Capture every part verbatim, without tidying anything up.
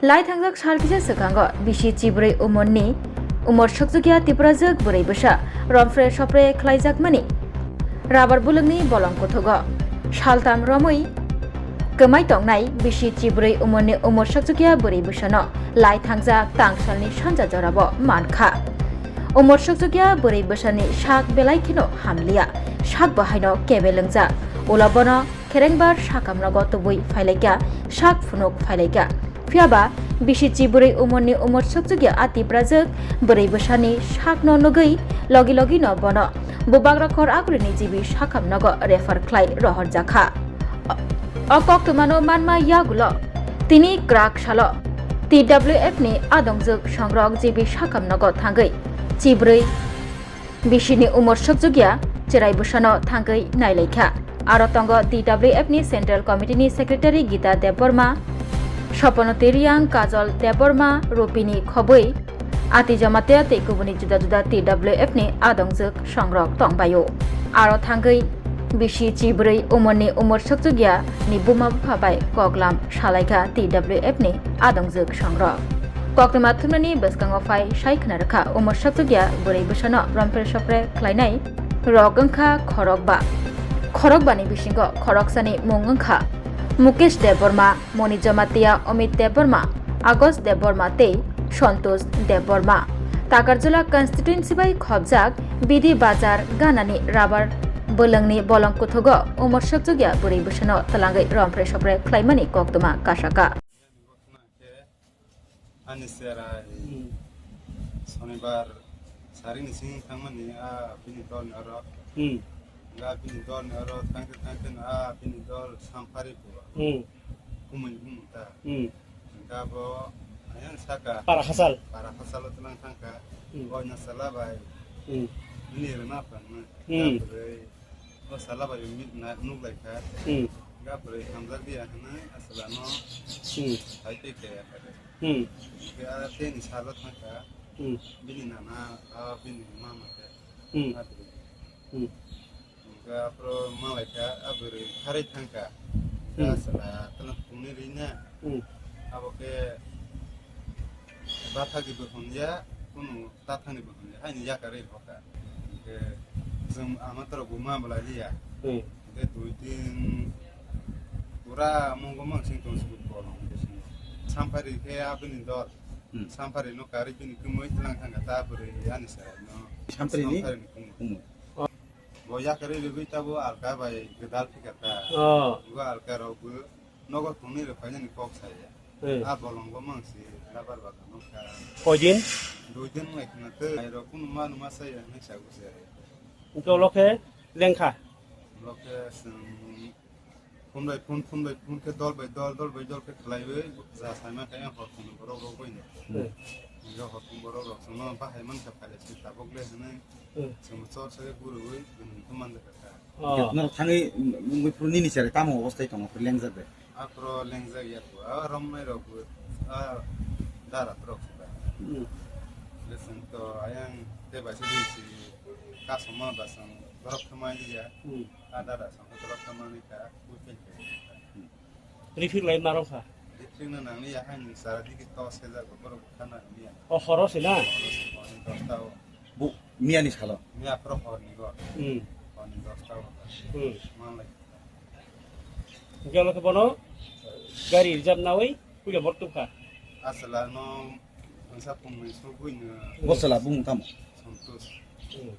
Lai thangjak sal kisa swkango bisi chibrwi umorni umor sokjukya Tiprajwk bwrwi bwsa romphre sopre khlaijakmani rabar bwlwngni bolong kuthugo saltam romwi kwmai tongnai bisi chibrwi umorni umor sokjukya bwrwi bwsano lai thangjak tangsalni sanja jorabo mankha. Umor sokjukya bwrwi bwsani sak belai kheno hamliya, sak bo haino kebel wngjak. Ulo bono kherengbar sakam nogo tubui phailaikha, sak phunuk phailaikha. Phiyaba bisi chibrwi umorni umor sokjukya a Tiprajwk bwrwi bwsani sakno nugwi logi logi no bono Bubagra khor agulini G B sakam nogo refer khlai rohorjakha. O koktwmano manma yagulo tini kwrak salo T W F ni adongjwk songrok G B sakam nogo thangwi chibrwi bisini umor sokjukya chwrai bwsano thangwi nailaikha. Aro tongo D W F ni Central Committee ni Secretary Gita Debbarma, Soponoti Riang, Kajol Debbarma, Rupini Khobwi, Ati Jamatia tei kubuni juda juda T W F ni adongjwk songrok tongbaio. Aro thangwi bisi chibrwi umorni umor sokjukya ni buma bupha bai koklam salaikha T W F ni adongjwk songrok. Koktwma thumnani bwskango phai sai khna rwkha umor sokjukya bwrwi bwsano romphre sopre khlainai rok wngkha khorokba. Khorokbani bisingo khoroksani mung wngkha Mukesh Debbarma, Moni Jamatia, Amit Debbarma, Agos Debbarma tei Santosh Debbarma. Takarjala constituency bai khobjak Bidi Bazar ganani rabar bwlwngni bolong kuthugo umor sokjukya bwrwi bwsano twlangwi romphre sopre khlaimani koktwma kasaka. Ani sera Hmm. Sonibar saringni sing thangmani a bini dolni oro. Hmm. Ga bini dolni oro thangte thangte no a bini dol samphari bo. Hmm. Kumui bumung ta. Hmm. Ga bo ayang saka. Para khasal. Para khasalo twnang thangka. Hmm. Boina sala bai. Hmm. Bini rwna phangma. Hmm. Ga bwrwi. O sala bai mi-, na-, nuk lai kha. Hmm. Ga bwrwi hamjak ya hwnwi aswlano Hmm. hai twi khe ya kha. Hmm. Khe a tei ni salo thang kha. Hmm. Bini nana, a bini mama khe. Hmm. A bwrwi. Hmm. Ga pro ma lai kha, a bwrwi kharwi thang kha. Ga Hmm. sala tala phungni ri na. Hmm. Abo khe bathagi bo hwn ya, kunu tathani bo hwn ya, haini yakarwi hoka. Hingke chwng ama torok bo ma bwlai liya. Hmm. Hingke dui tin pura mongo mansing tong sibuk bolong bisingo. Samphari khe abini dol. Hmm. Samphari no karwi bini kwmwi tlang thangkha ta bwrwi ani sara no. Samphari ni? Samphari ni kwmwi. Kwmwi. Bo yakarwi rwgwi tabo alka bai gwdal phikha ta. Oh. Bo alka rok bo nogo thungni rw phainani kok saya. Hmm. A bolong bo mang si labar bagan nokha. Koidin? Dui din lai khna tei. Ai rok kunu ma numa saya hinwi sa bo saya. Hingke ulo khe lengkha? Ulo khe chwng phun bai phun, phun bai phun khe dol bai dol, dol bai dol khe khlaiwi ja saima khe hor thung borok rok bai no. Hmm. Hingke hor thung borok rok chwngno bahai mankha phaile se tabok le hinwi Hmm. chwng chor se gurui bini khe manjakha. Oh. Norok thangwi wngwi phuru nini cherai tamo obostai tongo, phuru lengjak de? Aphuru lengjak ya, a romnai rok bo, a dara rok se ba. Hmm. Lesson to ayang te bai se din si kasoma ba sang borok thumai ya. Hmm. A dara sang borok thumani ka, weekend. Hmm. Rifik lai marok kha. Rifik na nangni ya, haini sara digi to sejak borok khana niya. O horo se na? Horo se, horo se, dosta o. Bu, miyani salo? Miya phoro horni go. Hmm. Horni dosta o. Hmm. Manlai. Hingke ulo khe bono gari reserve nawi puila bor tubkha. Aswla no mungsa pungni sugui no. Bo chwla bumung tamo? Santosh. Hmm.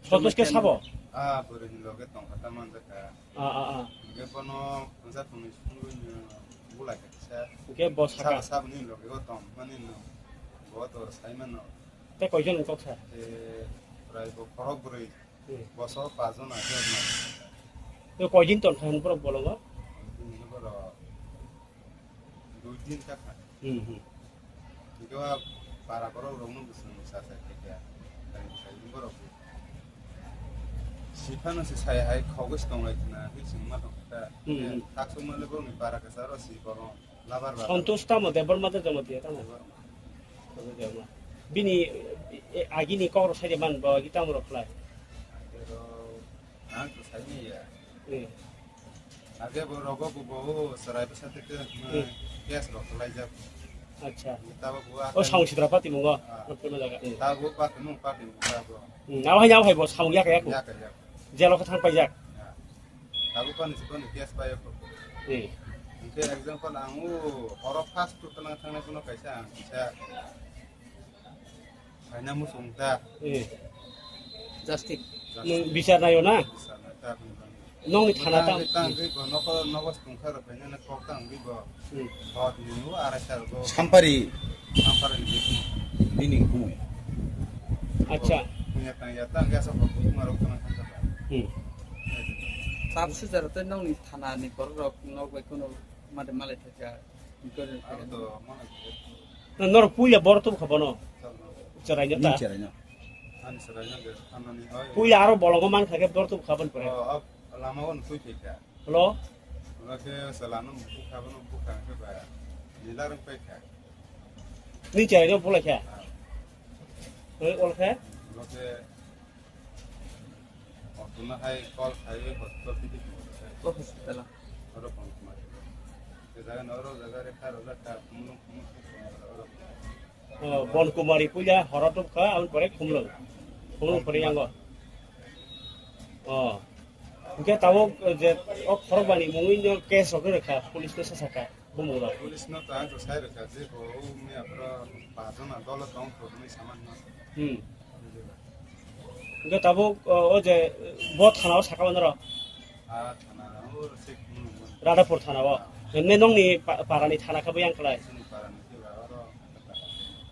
Santosh khe sabo? Ah, bwrwi ni loge tongkha ta manjakha. Ah, ah, ah. Hingke bono mungsa pungni sugui no bulai kha kisa. Hingke bo saka? Sabo, saboni loge o tong mani no. Bo to sai mano. Tei koijon wng kok sa? Tei prai bo khorok bwrwi. Hmm. Boso pajon ahe na. Tei koijon ton kha hwn borok bolongo? Bini borok dui din ka kha. Hmm, hmm. Hingke wa para borok rok no bwswng sa sa khe khe. Tei sai borok bo. Siphano se sai hai khogwi se tonglai khna, hwi se wngma tong kha. Hmm, hmm. Taksukma le borokni para kwcharo si borok. Labar ba. Santosh tamo Debbarma de Jamatia tamo? Debbarma. Debbarma. Bini, e, agini kok rok sai de man ba agi tamo rok khlai? Ero, ang to sai ni ya. Hmm. Age bo rogo bo bo chwrai bwsa tei tei Hmm. Case rok khlaijak. Acha. Tabuk bo O akhai Saung Sitra Pati mungo. Ah. Rok tei jaga. Hmm. Tabuk pati mung pati mung tabuk. Hmm. Abo hai abo hai bo Saung yak yak. Yak yak. Jelo khe thang paijak. Ya. Tabuk pani si pani case pai ko. Hmm. Hingke example ang o horo first to tana thangnai kuno kaisa ang kisa. Saina musung ta. Eh. Justice. Justice. Nwng bichar naio na? Bichar nai ta, bini bangwi. Nwng ni thana ta. Tang, tang, tang, tang, bo, noko, noko sung kha rok, khaina na kok tang, bo. Hmm. Hot ni nu, arai sar bo. Sampari. Sampari ni bo. Bini kumui. Acha. Punya tang ya, tang ya, sa ko, kuma rok tang, tang, tang. Hmm. Sab su jaro to nwng ni thana ni borok rok, nok bai kuno made malai thaka. Abo to mano. Na norok puila bor tub kha bono. Chwraino ta. Ni chwraino. Ani chwraino de, anoni hoi. Puila aro bolongo man kha khe bor tub kha bon pore. Oh, ab, lama on tui thika. Hello? Ola khe salano bukha bono bukha khe ba. Nila rang pai kha. Ni chwraino bulai kha. Ah. Oi, ol khe? Ola khe Otuna hai call khai hospital titi. Ko hospital? Oro phone kumari. Ke jaga na oro jaga re kar jaga ka kumulung kumulung oro. Oh, Bon Kumari puila horo tubkha, aboni pore Khumlung. Khumlung pore yango. Oh. Hingke tabuk je o khorokbani mungwi no case rok rwkha, police no sasaka. Bumung rok. Police no ta ang to sai rwkha je bo miya pura pajona dolo tong to hwnwi saman no. Hmm. Hingke tabuk, o, o je, bo thana o saka mano rok? Ah, thana o se khumlung. Radhapur thana o. Hwnwi nongni pa-, parani thana khe bo yang klai? Chini parani khe ba oro.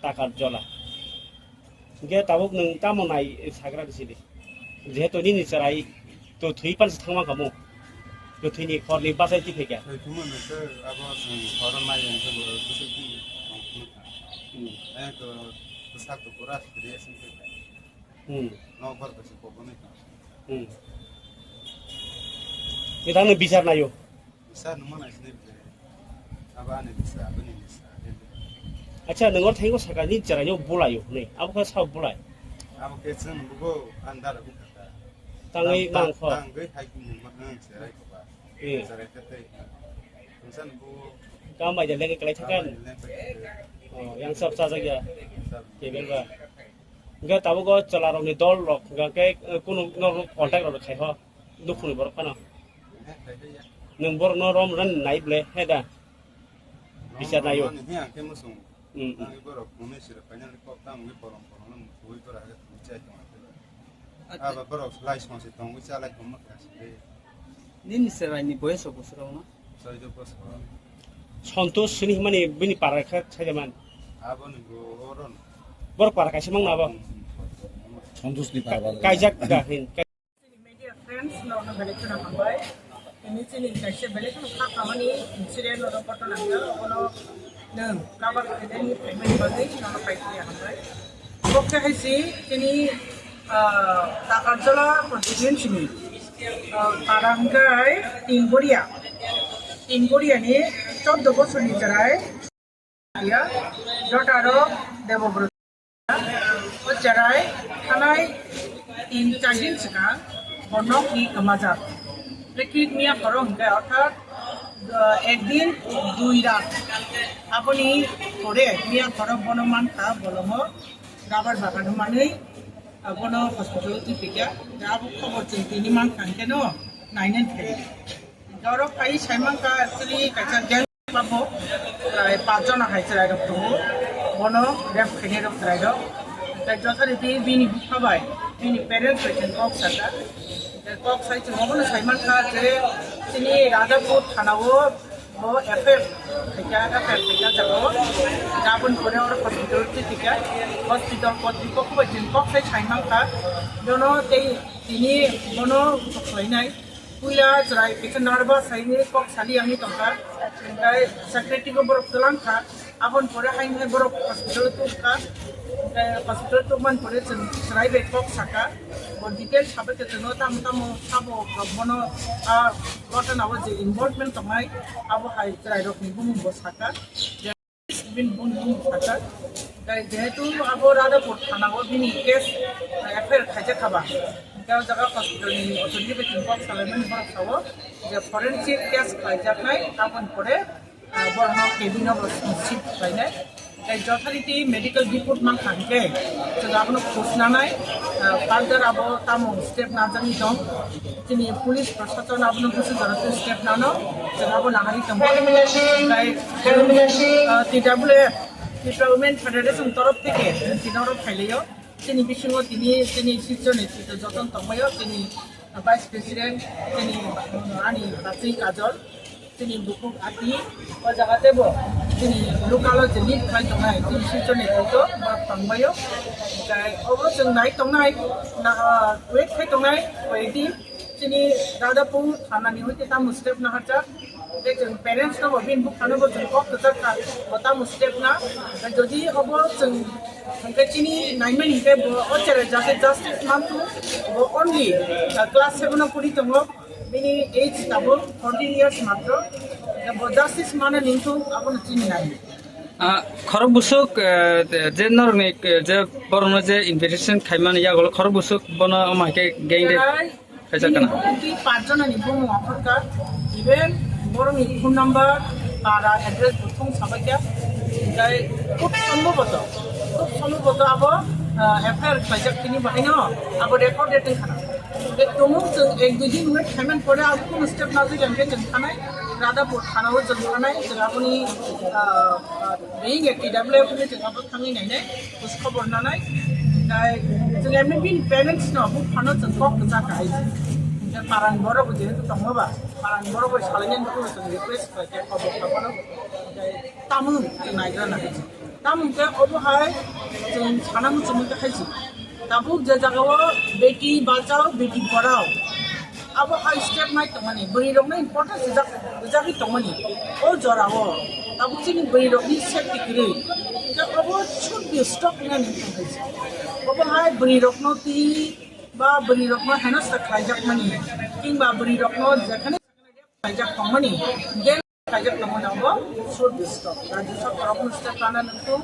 Takar jola. Hingke tabuk nwng tamo nai sagra bisidi? Jehetu nini chwrai to thwi pansi thangma kamo. To thwini khorni bachai ti phaikha. Thwi thumano se abo chwng khoro nai ang khe bo bwswk di tong phunukha. Hmm. Ang to bwsak to pura sri aswk khe. Hmm. Nokbar kaisa kobonai tong. Hmm. Nitangno bichar naio. Bisa nungma naisini bwle. Abo ani bisa, aboni bisa. Acha, nang or thaingo saka ni chwraino bulaio hwnwi. Abo khe sao bulai? Abo khe chwng bugo andar buka ta. Tangwi Tang, tang, mangkho. Tangwi hai nungma nang chwrai koba. Eh. Chwrai khe tei. Tungsa nungbo. Kam bai de lengwi kwlai thakan. Kam bai de lengwi kwlai thakan. Oh, yang sab chajak ya. Sab. Kebel ba. Hingke tabuk o chwla rokni dol rok hingke, eh, kunu norok contact rok khai ho. Nukhungni borok phano. Nwng borokno rom ran nai ble, he da? Bichar naio. Rom ran he ang khe muchung. Mm, mm. Ang borok phone sira final kok tang wi borom borom no muchungwi tora he muchai tong khe. Acha. Aba borok lai song se tong wi cha lai tong ma kha se. Nini chwraini boyes rok bwswk rok no? Chaudo bosor. Santosh sini himani bini para kha chajaman. Abo ni bo oron. Borok para kaisa mang na abo. Mm, mm. Santosh ni para ba. Kaijak da hin. Chini media friends no no belai kheno hambai. Ini chini kaisa belai kheno kha khamani incident no koto nangya. Ono nwng cover khainani phaimani bagwi no no pai khe hambai. Bo khe hai si chini, ah, Takarjala constituency ni, ah, para hwnkhe Tingboria. Tingboria ni chordo bosor ni chwrai. Ya, daughter of Debobroto. O chwrai thanai tin char din swkang bo nok ni kwmajak. Lekhi miya khoro hwnkhe orthat, ah, ek din dui rat. Aboni pore miya khoro bono mankha bolongo rubber bagan manwi, ah, bono hospital o twi phikha. Abo khobor chwng tini mankha hwnkhe no nainani phai. Jorok phai sai mankha actually kaisa gang. Babo, chwrai pach jona hai chwrai rok tongo. Bono rape khainai rok chwrai rok. Tei jothari tei bini bupha bai, bini parents bai chwng kok saka. Tei kok sai chwng obono sai mankha je chini Radhapur thana o bo F I R khaikha, F I R khaikha jaga o. Jabon pore oro hospital twi thikha. Hospital kotri pokho bai chwng kok sai sai mankha. Jono tei tini bono kok khlainai. Puila chwrai kisa nervous hai hinwi kok sali yang tongkha. Tei secretary ko borok twlang kha. Aboni pore hai hinwi borok hospital tubkha. Tei hospital tubmani pore chwng chwrai bai kok saka. Bo detail sabai khe chwngno tamo tamo sabo bono a ghotona o je involvement tongnai abo hai chwrai rokni bumung bo saka. Bini bun bun khacha. Tei jehetu abo Radhapur thana o bini case, eh, F I R khaijak kha ba. O jaga hospital ni authority bai chwng kok salaimani borok sao je forensic test khlaijaknai, aboni pore, ah, borokno cabin o bo shift khlainai. Tei authority medical report mankha hwnkhe chwng abono khosnanai, ah, further abo tamo step najagwi tong. Chini police proshashan abono bwswk jora step nano, chwng abo nahari tongo. Tei, ah, T W F, Tripura Women Federation torof theke chini oro phailaio. Chini bisingo tini chini Silchar netrito joton tongbaio, chini Vice President, chini, um, ani bachwi Kajol, chini bukhuk Ati, o jaga teibo chini local o je lead khlai tongnai, chini Silchar netrito borok tongbaio. Hwnkhe obo chwng nai tongnai, na, wait khai tongnai, koyekdi. Chini Radhapur thana ni hoite tamo step naharjak. Tei chwng parents no bo bini buphano bo chwng kok kwchak kha, bo tamo step na. Tei jodi obo chwng hwnkhe chini naimani hwnkhe bo o chwrai jate justice mantu, bo only, uh, class seven o pori tongo, bini age tabuk fourteen years matro. Tei bo justice mana ningthung abono chini nai. Ah, khorok busuk, eh, je norokni, eh, je borokno je invitation khaimani yagulo khorok busuk bono omo hai khe gang rape. Kaisa bini kana. Bukhuki pachjonani bumung aphorkha, even borokni phone number, para address bo thung sabaikha. Tei khub sombhoboto, khub sombhoboto abo, ah, F I R khlaijak tini bahaino abo recorded wngkha na. Tei tumung chwng ek dui din wait khaimani pore abo kunu step najagya hwnkhe chwng thanai, Radhapur thanao chwng thanai, chwng aboni, ah, ah, being a T W F hwnwi chwng abo thangwi nainai, khobor nanai. Tei chwng M M P ni parents no buphano chwng kok kwchak hai. Tei parani borok bo jehetu tongma ba, parani borok bai salainani bagwi chwng request khlai khe khobor kha bono. Tei tamung chwng naigra nai. Tamung khe obo hai chwng sana muchungwi khe hai se. Tabuk je jagao beti bachao, beti porao. Abo hai step nai tongmani, bwrwi rokno importance rijak, rijagwi tongmani. O jorao tabuk chini bwrwi rokni safety kwrwi. Tei obo should be stop hwnwi ang tongkha. Obo hai bwrwi rokno twi ba bwrwi rokno henosta khlaijakmani, kingba bwrwi rokno jekhane khlaijak tongmani, gang khlaijak tongmani, obo should be stop. Rajya Sarkar obo step lana nangkuk,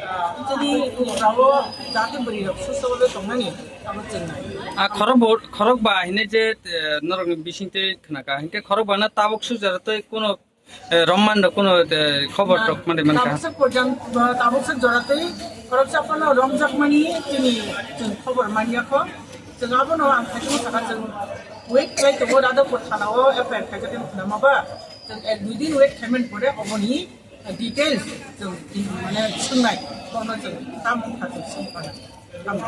ah, chini jagao jati bwrwi rok susto tongnani abo chengnai. Ah, khorok bo, khorok ba hine je, eh, norokni bisingtwi khnaka, hinkhe khorok bana tabuk sujara tei kuno, eh, romman rok kuno, eh, khobor rok mande mankha. Tabuksa porjan-, tabuksa joratwi khoroksa phano romjakmani chini chwng khobor manyakho. Chwng abono ang khaikhe sakha chwng wait khlai tongo, Radhapur thanao F I R khaijak khe khwnama ba. Chwng ek dui din wait khaimani pore oboni details chwng mane swngnai, bono chwng tamo kha chwng swngphana. Tamo.